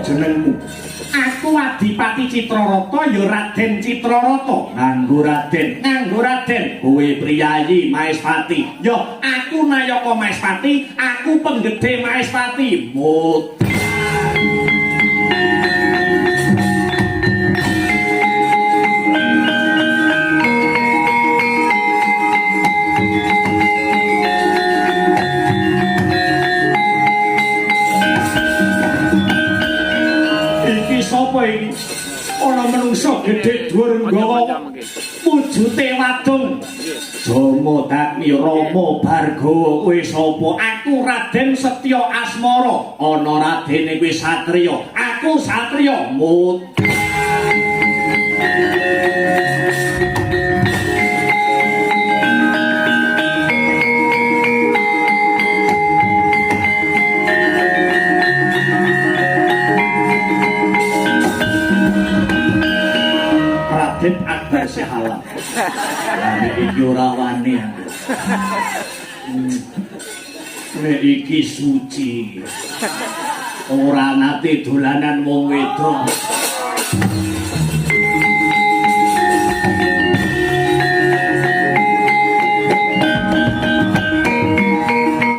jenengmu? Aku Adipati Citrarata ya Raden Citrarata. Nganggo Raden, nganggo Raden. Kowe priyayi Maespati. Ya aku Nayaka Maespati, aku penggede Maespati. Mut. Iki sapa iki? Ana menungsa gedhe dhuwur nggawa wujute wadung. Jama Dagni Rama Bargawa kowe sapa? Aku Raden Setya Asmara. Ana radene kuwi satriya. Aku satriya. Mut. Raden Akbar Sehala. Lah nek iki ora wani aku. Nek iki suci. Ora nate dolanan wong wedok.